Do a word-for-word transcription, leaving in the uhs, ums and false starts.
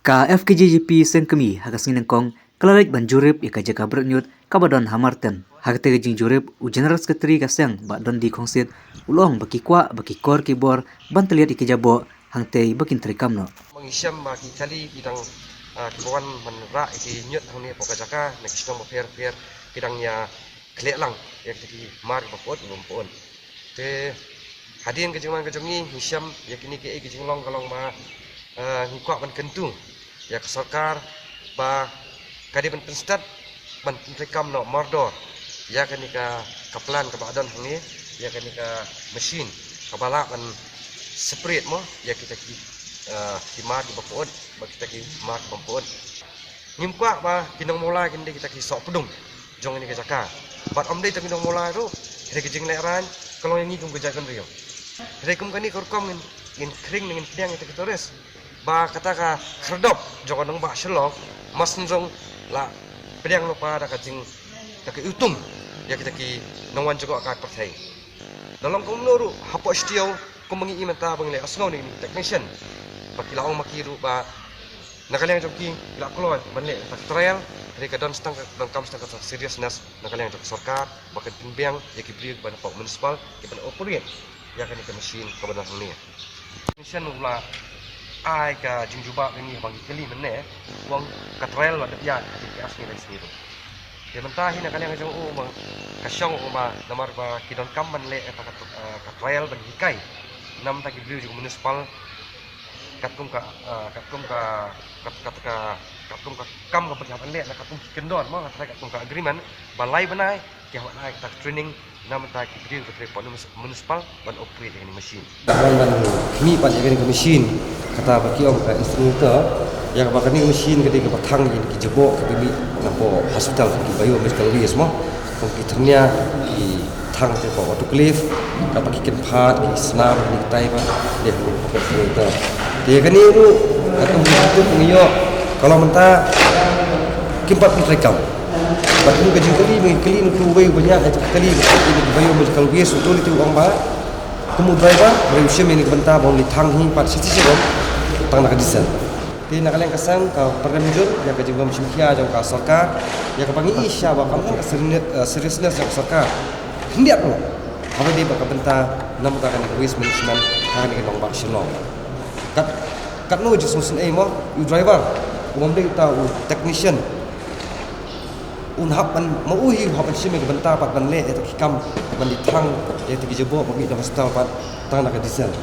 Ka F K J G P Sengkmie ha ka sngi nyngkong ka la leit ban jurip ïa ka jaka bret ñiut kaba don ha Marten. Ha katei ka jingjurip, u General Secretary ka seng, Bah Dundee Khongsit, u la ong ba ki kwah ba ki kor ki bor ban tylliat ïa ki jaboh hangtei ba kin treikam noh. Ba ngi shem ba ki kali ki dang, ah, kiba wan ban rah ïa ki ñiut hangne hapoh ka jaka na ki shnong bapher bapher ki dang ïa khleh lang ïa kita ki mar kiba pyut bym pyut. Te hadien ka jingwan ka jong ngi, ngi shem ïa kine kiei ki jinglong ka long ba, eh, ngi kwah ban kyntu ïa ka sorkar ba ka dei ban pynstad ban pyntreikam noh mardor ïa kane ka, ka plant kaba don hangne, ïa kane ka machine kaba lah ban separate mo ïa kita ki, eh, ki mar kiba pyut bad kita ki mar kibym pyut. Ngim kwah ba ki nong Mawlai kin dei kita ki sohpdung jong kane ka jaka. Bad ym dei tang ki nong Mawlai ruh, hynrei ka jinglehraiñ ka long ïa ngi kum ka jaitbynriew. Hynrei kum kane ka rukom ngin, ngin khring, ngin pdiang ïa kita ki tourist. Ba kata ka khyrdop jong ka nongbah Shillong, mar shen jong la pdiang lypa da ka jing, da ka iwtung ïa kita ki nongwan jngoh ka pyrthei. Da long kumno ruh hapoh Shitiow, kumba ngi i mynta ba ngi leh, sngew na ki technician ba ki la ong ma ki ruh ba na ka liang jong ki ki la kloi ban leh ka trial, hynrei ka don tang ka, donkam tang ka seriousness na ka liang jong ka sorkar ba kan pynbiang ïa ki briew ba na pok municipal ki ban operate ïa kane ka machine kaba don hangne. Technician u la ai ka jingjubab ïa ngi ba ngi kylli mynne, u ong ka trial la dep ïaid, ka dei ka sngi lai sngi ruh. Te mynta hi na ka liang jong u ma, ka shong u ma, namar ba ki donkam ban leh kata ka, eh, ka trial ban hikai na bynta ki briew jong municipal, katkum ka, eh, katkum ka, kat, kat ka, katkum ka kam kaba ki hap ban leh, na katkum ki kyndon mo, katkum ka agreement ba lai bnai ki hap ban ai kata ka training na bynta ki briew kiba trei hapoh munis-, municipal ban operate ïa kane ka machine. Ban, ban mih pat ïa kane ka machine, kata ba ki ong ka incinerator, ïa kaba kane ka machine ka dei kaba thang ïa ki jaboh kiba mih napoh hospital, ki biomedical waste mo. Kum ki thyrnia, ki thang te hapoh autoclave, kaba ki kynphad, ki snam, ki tai ba dei hapoh incinerator. Te ïa kane ruh, katkum ki jaboh ngi ïoh, ka long mynta kim pat pyntreikam. Bad kum ka jingkylli, ba ngi kylli na utu uwei uba ñiah ïa ka kali, ba kylli na ki biomedical waste, utu u leit u ong ba kum u driver, ba u shim ïa kane ka bynta ba un leit thang hi pat shi shi rum tang na ka diesel. Te na ka liang ka seng ka pyndem jur ïa ka jingbym shim khia jong ka sorkar, ïa kaba ngi i sha ba kam don ka seri-, eh, seriousness jong ka sorkar khyndiat ruh haba ïadei bad ka bynta na ka bynta kane ka waste management ha kane ka nongbah Shillong. Kat, katno jingsngewsynei mo, u driver u ym dei uta u technician. Un hap ban, ma u hi u hap ban shim ïa ka bynta pat ban leh ïa kita ki kam, ban leit thang ïa kita ki jaboh ba mih na hospital pat tang na ka diesel.